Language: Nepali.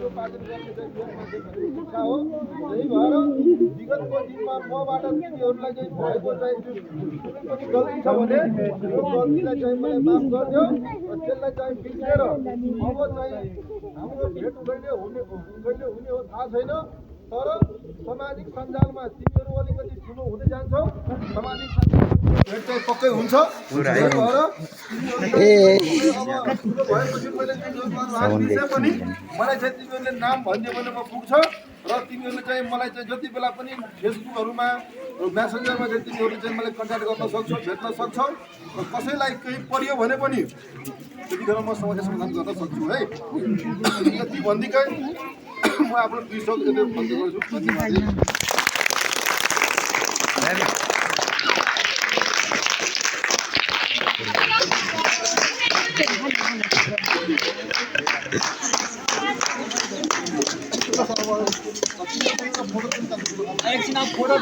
त्यो पालन गर्ने चाहिँ यो मान्छेहरूको इच्छा हो। त्यही भएर विगतको दिनमा मबाट तिमीहरूलाई चाहिँ भएको चाहिँ कुनै पनि गल्ती छ भने यो गल्तीलाई चाहिँ मलाई माफ गरिदियो र त्यसलाई चाहिँ बिर्सेर अब चाहिँ हाम्रो भेट कहिले हुने हो थाहा छैन। तर सामाजिक सञ्जालमा तिमीहरू अलिकति ठुलो हुँदै जान्छौ, सामाजिक सञ्जालमा भेट चाहिँ पक्कै हुन्छ। त्यही भएर अब ठुलो भएपछि मैले तिमीहरू बिर्से पनि मलाई चाहिँ तिमीहरूले नाम भनिदियो भने म पुग्छ र तिमीहरूले चाहिँ मलाई चाहिँ जति बेला पनि फेसबुकहरूमा म्यासेन्जरमा चाहिँ तिमीहरूले चाहिँ मलाई कन्ट्याक्ट गर्न सक्छौ, भेट्न सक्छौ र कसैलाई केही परियो भने पनि त्यतिखेर म समस्या समाधान गर्न सक्छु है। यति भन्दिकै म आफ्नो 2 शब्द बन्द गर्छु। एकछिन फोटो